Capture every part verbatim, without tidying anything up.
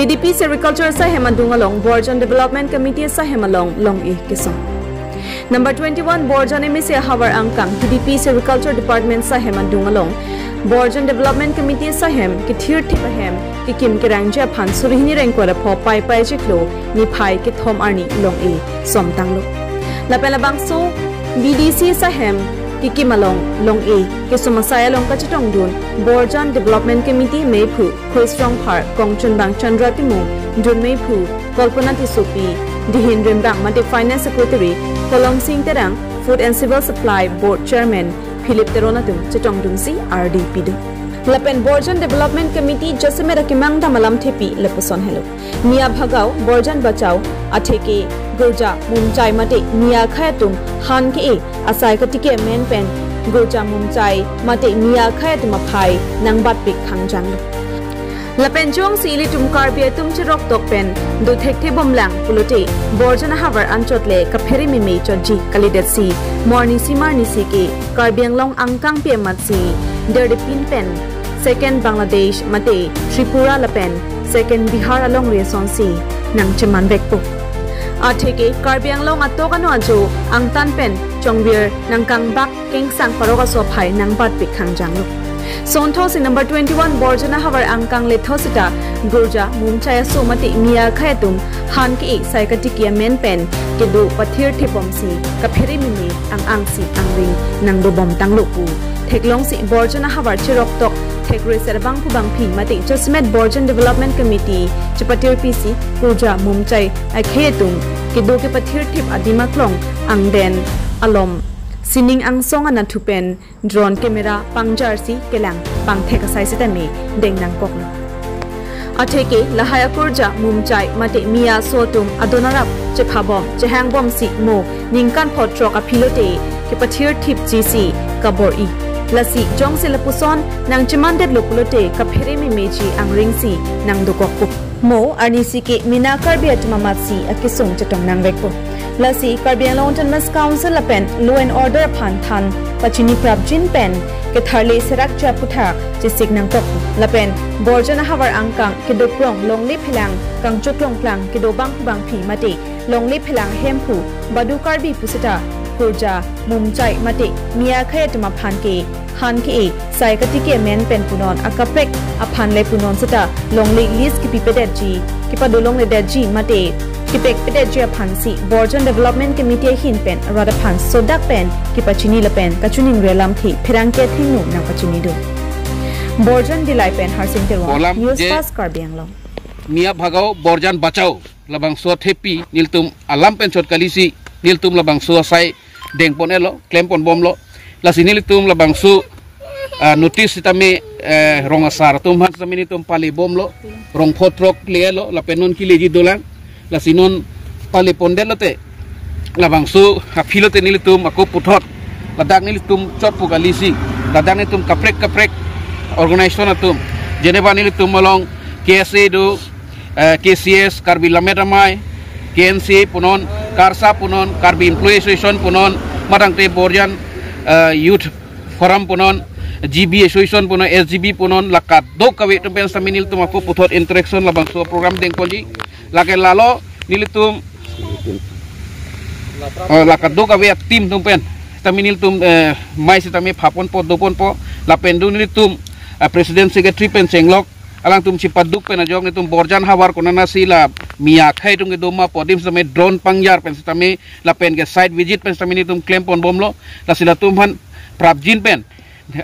T D P Sericulture Sahem adung along Borjan Development Committee Sahem along long-e kesung. Number twenty-one Borjan M A C ahavar angkang T D P Sericulture Department Sahem adung along Borjan Development Committee Sahem kethirthip ahem kekim kerangji aphan suri hini ingkoi ra pho Paipai chiklo niphai kethom arni long-e somtanglo. Lapen labangso B D C Sahem kekim along long-e kesung asai along kachetongdun Borjan Development Committee meiphu Khoi Srongphar Kongchunbang Chandra Timung, dunmeiphu Kalpana Tissopi, dihin rimbang mate Finance Secretary Kolomsing Terang, Food and Civil Supply Board Chairman Philip Teron atum chetongdunsi ardi pidun. Lapen Borjan Development Committee jasemet akemang dam alamthepi lapuson helo. Miya bhagao, Borjan bachao, atheke girja mumchai mate miya akhei atum han ke-e asai katiki amen pen girja mumchai mate miya akhei atum aphai nangbatpik khangjanglo. Lapen jongsi ilitum Karbi atum cheroktok pen do thekthe bomlang pulote Borjan ahavar anchot le kaphere meme chotji kalidetsi mo arnisi mo arnisi ke Karbi Anglong angkangpi amatsi derdepin pen second Bangladesh mate Tripura lapen second Bihar alongri asonsi nangchemanvekpo. Atheke Karbi Anglong atok ano ajo angtan pen chongvir nangkangbak kengsang parok aso aphai nangbatpik khangjanglo. Sonthosi number twenty-one Borjan ahavar angkang letho seta girja mumchai aso mate miya akhei atum han ke-e sai katiki amen pen kedo pathirthip bomsi kaphere meme ang-angsi angring nangdobomtanglo pu theklongsi Borjan ahavar cheroktok thekre serbang pubangpi mate jasemet Borjan Development Committee chepatirpisi girja mumchai akhei atum kedo kepathirthip adim aklong angden alom sining angsong anatthu pen drone camera pangjarsi kelang pangthek asai sitame deng nangkoklo. Atheke lahai agirja mumchai mate miya aso atum adon arap chephabom chehangbomsi mo ningkan pho throk aphi lote kepathirthipjisi kabor-i. Lasi jongsi lapuson nangchemandetlo pulote kaphere memeji angringsi nangdokokpo. Mo arnisi ke mina Karbi atum amatsi akesung chetong nangvekpo. Lasi Karbi Anglong Autonomous Council lapen Law and Order aphan than pachini prapjin pen ketharle serakji aphuthak chesik nangkok. Lapen Borjan ahavar angkang kedokrong longle phelang kangchoklong klang kedo bangphu bangphi mate longle phelang hemphu badu Karbi puseta girja mumchai mate miya akhei atum aphan ke han ke-e sai katiki amen pen punon akaprek aphan le punon seta longle list kepipedetji kepadolongledetji mate kepekpedetji aphansi Borjan Development Committee ahin pen arat aphan sodak pen kepachini lapen kachiningri alamthe pherangke athengno nangpachinidun. Borjan Dillai pen Harsing Terang, Kolam News je- Fast Karbi Anglong. Miya bhagao Borjan bachao labangso athepi nelitum alam pen chot kalisi nelitum labangso asai dengpon-etlo, klemponbomlo. Lasi nelitum labangso, ah, notice sitame, eh, rong asar atum aphan sitame nelitum palebomlo, rong pho throk le-etlo, lapen non kileji dolang. Lasi non palepondetlote labangso aphi lote nelitum ako puthot ladak nelitum chot pu kalisi, ladak nelitum kaprek kaprek organization atum, jeneba nelitum along K S A do, eh, K C S, Karbi Lammet Amei, K N C punon, KARSA punon, Karbi Employee Association punon, matangte Borjan, eh, Youth Forum punon, G B Association punon, S G B punon, la kadokave atum pen sitame nelitum ako puthot interaction labangso program dengponji. Lake lalo nelitum, eh, la kadokave a-team atum pen sitame nelitum, eh, mei sitame phaponpo doponpo lapen do nelitum, eh, President Secretary pen chenglok alangtum chepaduk pen ajok nelitum Borjan havar konatsi la miya akhei atum kedo ma pu adim sitame drone pangjar pen sitame lapen ke site visit pen sitame nelitum klemponbomlo. Lasi latum aphan prapjin pen,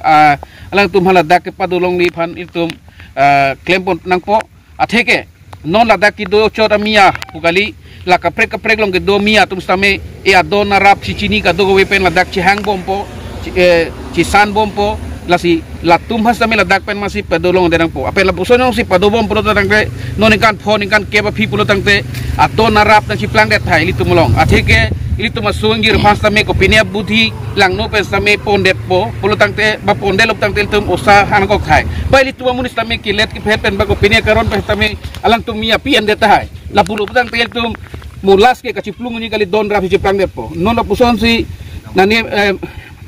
ah, alangtum aphan ladak kepadolongji aphan nelitum, ah, klempon nangpo. Atheke non ladak kedo chot amiya pu kali, la kaprek kaprek along kedo miya atum sitame e adon arap chichini kadokave pen ladak chehangbompo, chi-, eh, chesanbompo. Lasi latum aphan sitame ladak pen masi padolongde nangpo. Lapen lapuson jongsi padobom pulo tangte non ningkan pho ningkan kep aphi pulo tangte adon arap nangcheplangdet tahai ilitum along. Atheke ilitum aso ingjir aphan sitame kopine abudhi langno pen sitame pondetpo pulo tangte ba pondetlo tangte ilitum osa nangkok tahai. Ba ilitum amonit sitame kelet kephet pen ba kopine karon pen sitame alangtum miya pi-endet tahai. Lapulo tangte ilitum mo last ke kachiplung ni kali adon arap cheplangdetpo. Non lapusonsi nani, eh,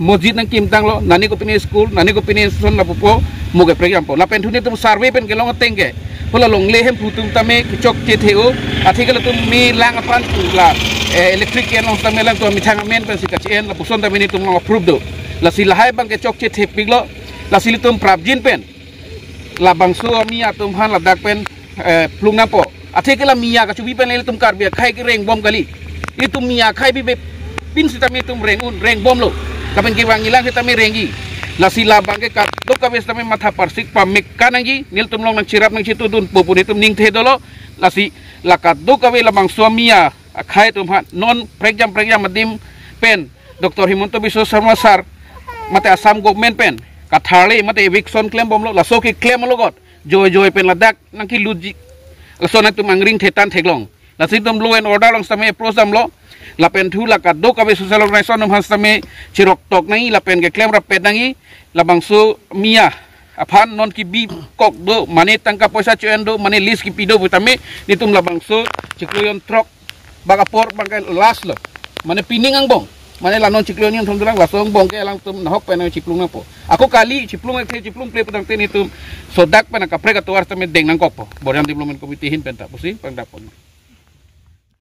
mosque nangkimtanglo, nani kopine school, nani kopine institution lapupo, mo keprek jampo. Lapen thu nelitum survey pen kelong ateng ke Pu la longle Hemphu atum tame kechokche the-o, atheke latum me lang aphan la, eh, electric ke-en along tame alangtum amethang amen pensi kache-en lapuson tame netum along approve do. Lasi lahai abang ke chokche thepiklo, lasi ilitum prapjin pen labangso amia atum aphan ladak pen, eh, plung nangpo. Atheke la mia kachebi pen ilitum Karbi akhei ke rengbom kali. Itum mia akhei bibe pin sitame itum reng un, rengbomlo. Lapen kevang ilang sitame rengji. Lasi labang ke kadokave sitame matha parsik pamek kanangji, nelitum along nangcherap nangchetudunpo pu netum ningthe dolo. Lasi la kadokave labangso amia akhei atum aphan non prekjam prekjam adim pen Doctor Himanta Biswa Sarma sir mate Assam government pen katharle mate eviction klembomlo, laso keklem alogot joi joi pen ladak nangkelutji. Laso nangtum angring thetan theklong. Lasi itum law and order along sitame approach damlo. Lapen thu la kadokave social organization atum aphan sitame cheroktok nangji lapen keklem rapet nangji. Labangso mia aphan non kebikok do, mane tangka poisa cho-en do, mane lease kepi do pu tame netum labangso chiklo jon throk bak apor abang ke last lo. Mane pining angbong. Mane la non chiklo jon thom dolang, laso angbong ke alangtum nahok pen chiplung nangpo. Ako kali chiplung ke chiplung ple pu tangte netum sodak pen akaprek atovar sitame deng nangkokpo. Borjan Development Committee ahin pen ta pusi pangdapon.